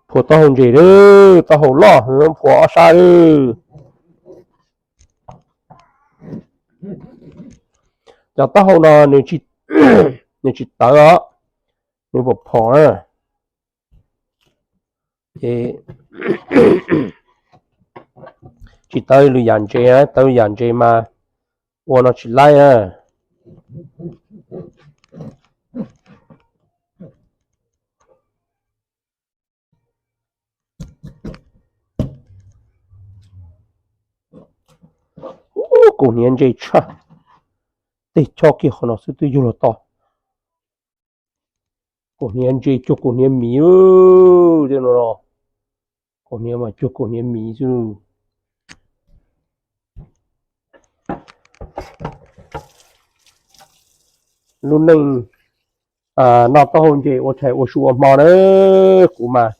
Phua taub hau ntses lawm, taub hau loj, phua ob sab lawm. Cov taub hau no nws tsis tawv os, nws pom phom na. Ces tsis tawv lwm yam ntses, tawv yam ntses mas ua no tsis laib na. Kaus hniav ntse tshaj, tej chob kiag qhov no xwb twb yug los tau. Kaus hniav ntse cuag kaus hniav miv, tej no, kaus hniav mas cuag kaus hniav miv xwb. Lub neej noj taub hau ntses ua tshais ua su ua hmo na, kuv mas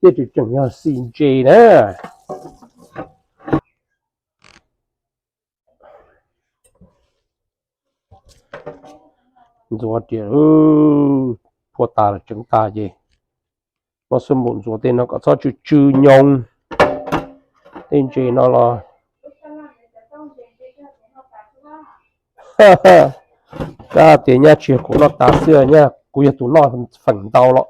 thiaj tseem tseem yog xis ntses na. Ntxuav tias phua tas los tseev tas ces muab xab npum ntxuav tej no kom txhob tsw tsw nyoos. Tej ntses no los kab tias nyab tsis yog kuv noj tas xwb, nyab kuv yog tus noj feem ntau los.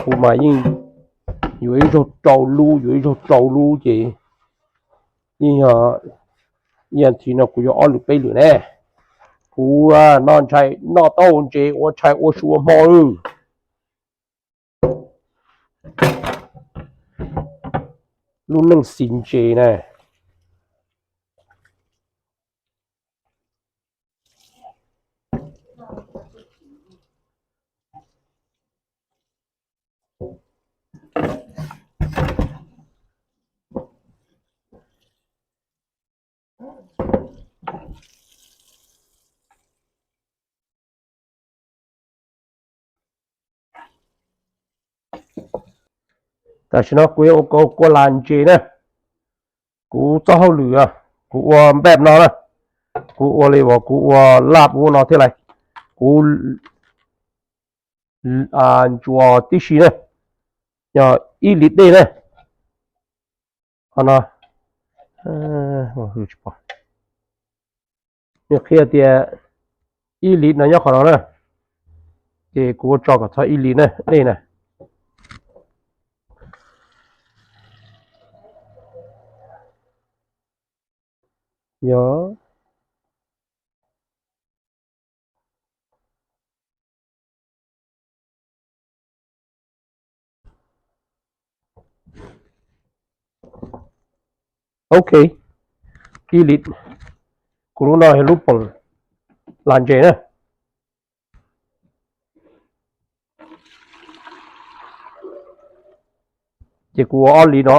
Kuv mas yeej yuav ib zaug rau lub, yuav ib zaug rau lub ces yeej yog ib as thiv no kuv yuav ob lwm peb lwm ne. Kuv noj ntshai, noj taub hau ntses ua tshais ua su ua hmo lawm. Lub neej xis ntses na. Tam sim no kuv yuav ua kua las ntses na. Kuv txoj hauj lwm, kuv ua npaj no na, kuv ua li uas kuv ua laj ub no thiab lais. Kuv ntsuas tib si na, yog ib lis dej na. Qhov no nws qhia tias ib lis no nyob qhov no na, ces kuv ua tso kom txog ib lis na, dej na. Yog. Ok, ib lis. Kuv lub no yog lub poom las ntses na. Ces kuv ua ob lis no.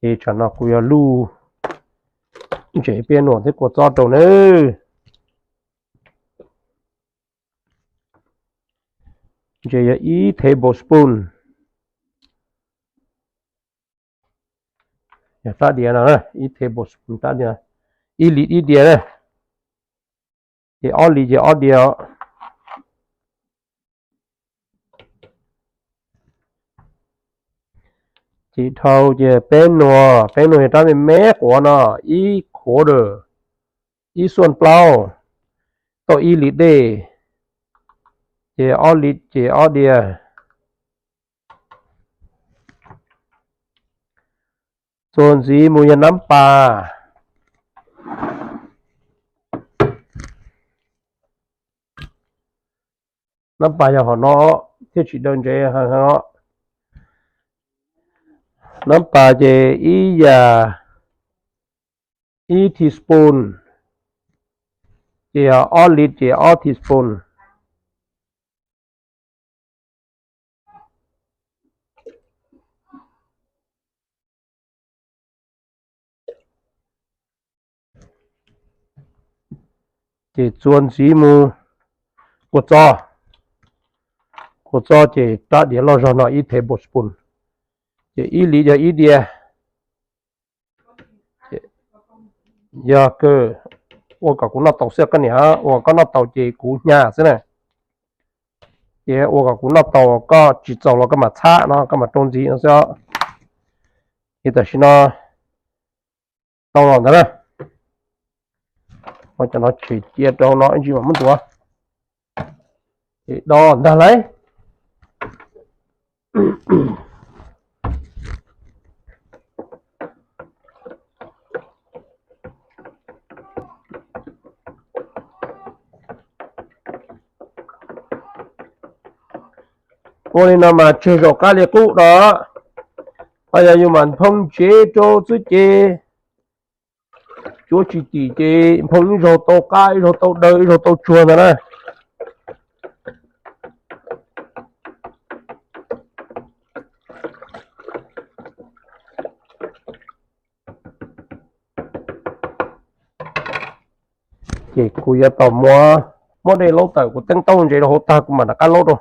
Ces tsam no kuv yuav luj ntses piab nuam thiab kua txob rau nawb. Ntses yog ib tablespoon. Yog rab diav no, ib tablespoon rab diav, ib lis ib diav na. Ces ob lis ces ob diav. Ces dhau ces peb nuas, peb nuas yog rab me me quav no, ib quarter, ib xuaj plaub, tau ib lis dej, ces ob lis ces ob diav. Txuas ntxiv mus yog nab pas. Nab pas yog hom no thiaj tsis daw ntsev. Nab pas ces ib yam ib teaspoon, ces ob lis ces ob teaspoon. Ces txuas ntxiv mus kua txob, kua txob ces rab diav loj zog no ib tablespoon, ces ib li yog ib diav. Yog kawg, ua kom kuv noj tau xwb koj niam, ua kom koj noj tau ces kuv hnyav xwb na. Ces ua kom kuv noj tau, koj tsis txaus los koj mam txhab no, koj mam rau ntxiv no xwb. Ces tam sim no tau los ntag na. Cov no tshem cia rau no ib ntsis mam muab ntuav. Ces do ntag lauj. Ua li no mas tseg zaum qab li qub no. Ho yog yus mam nphoo tsev rau xwb ces cuav tsis tim ces nphoo ib zaug tau qab, ib zaug tau daw, ib zaug tau tsuag ntag na. Ces kuv yuav tau muab, muab dej laub tawm, kuv teeb taub ntses rau hauv tag kuv mam rov qab laub rau.